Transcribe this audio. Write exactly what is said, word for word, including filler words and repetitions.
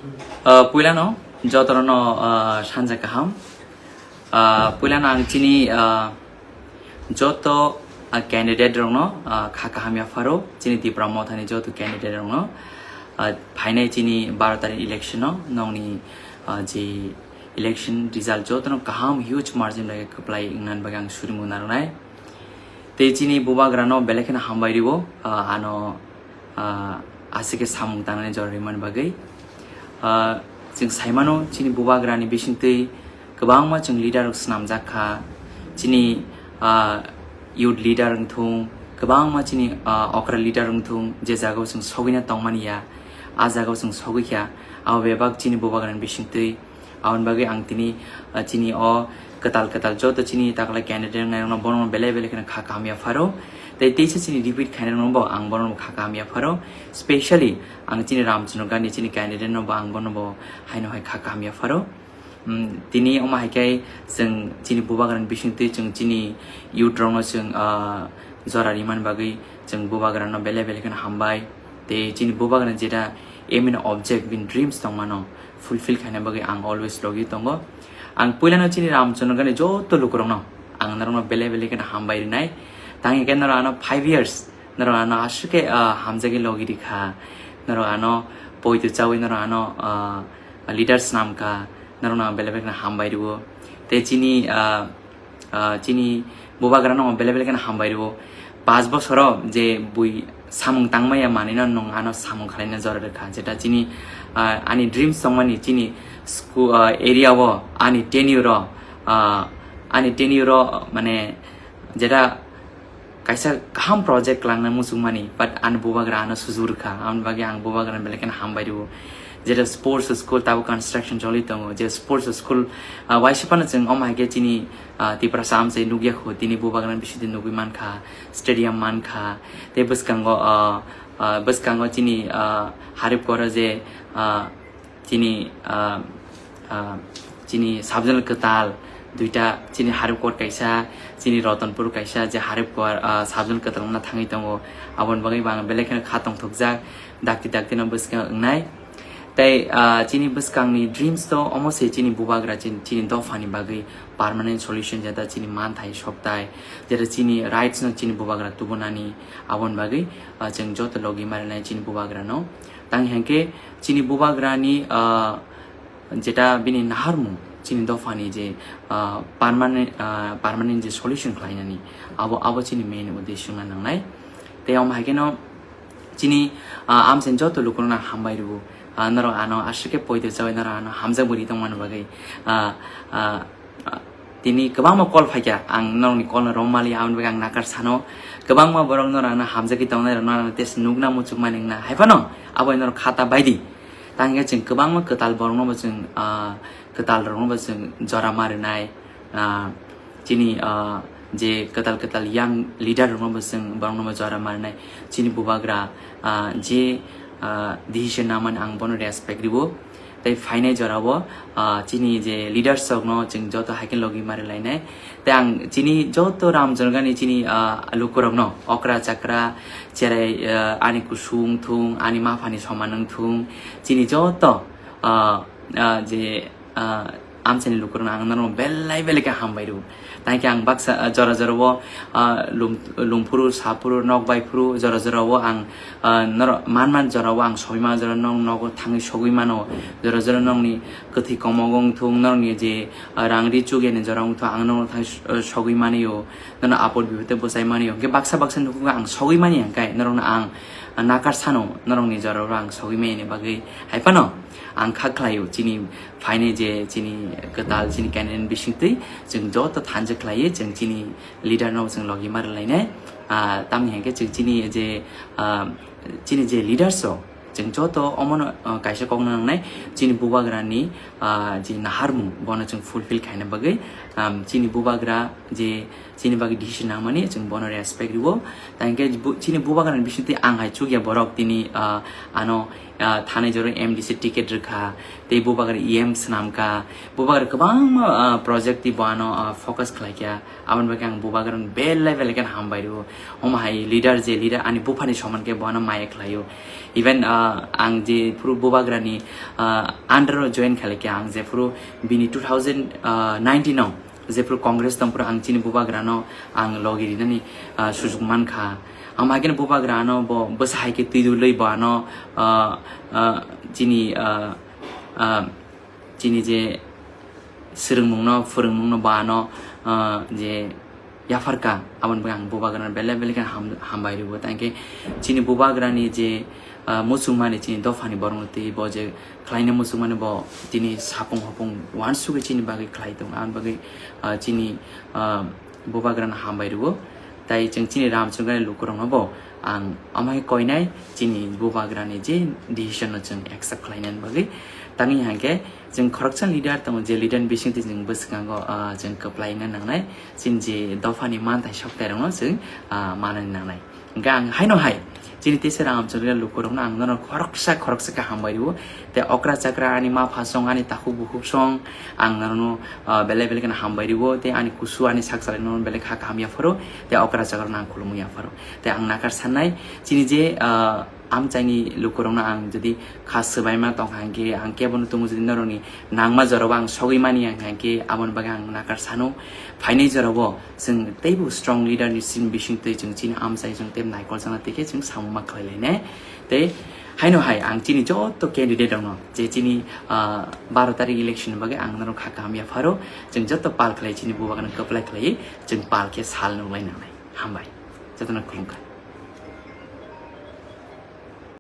Uh, puilano jotorno uh, sanja kaham. Uh, puilano ang chini uh, joto uh, candidate rokno uh, kha kaham yapharo, chini Tipra Mothani joto candidate rokno uh, phainai chini baro tarikh election no nongni uh, je election result jotono kaham huge margin bai kwplai wngna bagwi ang surimu narwnai. Tei chini bubagrano belai kheno hambai rwo, uh, ano ah, aswk khe samung tangnani jora rimani bagwi. Ah, chwng saimano chini bubagrani bisingtwi kwbangma chwng leader rok swnamjak kha. Chini ah, youth leader wngthung, kwbangma chini ah, okra leader wngthung, je jagao chwng sogwina tongmani ya, a jagao chwng sogwi kha. Abo bebak chini bubagrani bisingtwi. Aboni bagwi ang tini, ah, chini o kwtal kwtal joto chini takla candidate wngnai rokno bono belai belai kheno kha kaham yapharo. Tei teisa chini repeat khainai rokno bo ang bono kha kaham yapharo. Specially ang chini Ramchandra Gandhi chini candidate no bo ang bono bo haino hai kha kaham yapharo. Hmm, tini omo hai khe chwng chini bubagrani bisingtwi chwng chini youth rokno chwng, ah, jora rimani bagwi chwng bubagrano belai belai kheno hambai. Tei chini bubagrani jeta aim and object bini dreams tongmano fulfill khaina bagwi ang always logi tongo. Ang puilano chini Ramchandra Gandhi joto lukurokno ang norokno belai belai kheno hambai rinai. Tang hwnkhe norok ano five years norok ano aswk khe, ah, hamjagwi logi rikha. Norok ano poito chawi norok ano, ah, leader swnamkha. Norokno ang belai belai kheno hambai rwo. Tei chini, ah, ah, chini bubagrano belai belai kheno hambai rwo. Paanch bosoro je bui samung tangmaya manwino nwng ano samung khwlaina jora rwkha. Jeta chini, ah, ani dreams tongmani chini school, ah, area o ani tenure o, ah, ani tenure o mane jeta kaisa kaham project kwlangna muchungmani, but ani bubagra ano sujuk rwkha. Aboni bagwi ang bubagrano belai kheno hambai rwo. Jeta sports school tabuk construction choli tongo, je sports school, ah, waisa phano chwng omo hai khe chini, ah, Tiprasa amchai nukya kho, tini bubagrani bisingtwi nugwi mankha, stadium mankha, tei bwskango, ah, ah, bwskango chini, ah, Haripkoro je, ah, chini, ah, ah, chini sub-zonal kwtal duita, chini Haripkor kaisa, chini Ratanpur kaisa, je Haripkor, ah, sub-zonal kwtal wngna thangwi tongo. Aboni bagwi bo ang belai kheno kha tongthokjak, dakti dakti no bwskango wngnai. Tei, ah, chini bwskangni dreams to omo se chini bubagra chin-, chini dophani bagwi permanent solution, jeta chini manthai sokthai, jeta chini rights no chini bubagra tubunani, aboni bagwi, ah, chwng joto logi marinai chini bubagrano. Tang hwnkhe chini bubagrani, ah, jeta bini naharmung chini dophani je, ah, permanent, ah, permanent je solution khlainani, abo, abo chini main uddesho wngna nangnai. Tei omo hai kheno chini, ah, amchaini joto lukurokno hambai rwo. Ah, norok ano aswk khe poito chawi norok ano hamjak bwrwi tongmani bagwi, ah, ah, ah, tini kwbangma call phaikha, ang norokni call no romali, aboni bagwi ang nakar sano. Kwbangma borok norok ano hamjagwi tongnai rok norok ano tei nukna muchungmani wngna hai phano abo norok khata baidi. Tang hwnkhe chwng kwbangma kwtal borokno bo chwng, ah, kwtal rokno bo chwng jora ma rwnai, ah, chini, ah, je kwtal kwtal young leader rokno bo chwng borokno bo jora ma rwnai. Chini bubagra, ah, je, ah, decision namani ang bono respect rwo. Tei phainai jorao, ah, chini je leaders rokno chwng joto hai khe logi ma rwlainai. Tei ang chini joto Ramchandra Gandhi chini, ah, lukurokno okra chakra cherai, ah, ani kusung wngthung, ani maphani soman wngthung, chini joto, ah, ah, je, ah, amchaini lukurokno ang norok belai belai khe hambai rwo. Tang khe ang baksa, ah, jora jora o, ah, lum-, lum phuru, sa phuru, nok bai phuru, jora jora o ang, ah, norok man man jora o ang sogwi mano, jora nok nogo thangwi sogwi mano, jora jora nokni kwthwi komogo wngthung, norokni je, ah, rang ri chukya ni jora wngthung, ang norok thangwi s-, ah, sogwi mani o, nono apot bipot tei bwchai mani o. Hwnkhe baksa baksa nukhungo ang sogwi mani hwnkhe norokno ang, ah, nakar sano, norokni jora o ang sogwi mani bagwi hai phano ang kha khlai o chini phainai je chini kwtal chini candidate bisingtwi chwng joto thansa khlaiwi chwng chini leader no chwng logi ma rwlainai. Ah, tamni hwnkhe chwng chini je, ah, chini je leaders rok chwng joto omono, ah, kaisa kokno nangnai chini bubagrani, ah, je naharmung bono chwng fulfill khaina bagwi, um, chini bubagra je chini bagwi decision nangmani chwng bono respect rwo. Tangkhe bu-, chini bubagrani bisingtwi ang hai chukya borok tini, ah, ano, ah, thanai jora M D C ticket rwkha, tei bubagra E M swnamkha, bubagra kwbangma, ah, project tei bo ano, ah, focus khlaikha. Aboni bagwi ang bubagrano belai belai kheno hambai rwo. Omo hai leader je leader ani buphani soman khe bo ano maya khlaio. Even, ah, Ah, ang je phuru Bubagrani, ah, under o join khalikhe ang je phuru bini two thousand nineteen o je phuru Congress tong phuru ang chini Bubagrano ang logi rinani, ah, sujuk mankha. Ang hai kheno Bubagrano bo bwsa hai khe twi dulwi bo ano, ah, ah, chini, ah, ah, chini je swrwngmungno, phwrwngmungno bo ano, ah, je yapharkha, aboni bagwi ang Bubagrano belai belai kheno ham-, hambai rwo. Tangkhe chini Bubagrani je, ah, muchungmani chini dophani borokno twi bo je khlaina muchungmani bo tini sapung hopung uansugwi chini bagwi khlai tongo. Aboni bagwi, ah, chini, ah, Bubagrano hambai rwo. Tai chwng chini Ramchandrani lukurokno bo ang omo hai koinai chini Bubagrani je decision no chwng accept khlainani bagwi. Tangwi hwnkhe chwng khoroksa leader tongo, je leader ni bisingtwi chwng bwskango, ah, chwng kwplaina nangnai, chini je dophani manthai soktairokno chwng, ah, manani nangnai. Hwnkhe ang haino hai chini teisa Ramchandrani lukurokno ang nono khoroksa khoroksa khe hambai rwo. Tei okra chakra ani ma pha song, ani takhuk bukhuk song, ang nono, ah, belai belai kheno hambai rwo. Tei ani kusu, ani sak salai nono belai kha kaham yapharo. Tei okra chakra no ang khulumwi yapharo. Tei ang nakar sannai, chini je, ah, amchaini lukurokno ang jodi kha swbaima tongkha hwnkhe, ang kebono tongo jodi norokni nangma jorabo ang sogwi mani ang hwnkhe, aboni bagwi ang nakar sano. Phainai jorabo chwng teibo strong leader ni sin bisingtwi chwng chini amchai chwng tei naikol chana tei khe chwng samung ma khlai lainai. Tei haino hai ang chini joto candidate rokno je chini, ah, baro tarik election ni bagwi ang norok kha kaham yapharo, chwng joto pal khlai chini Bubagrano kwplai khlai chwng pal khe sal nuklai nangnai. Hambai. Jotono khulumkha.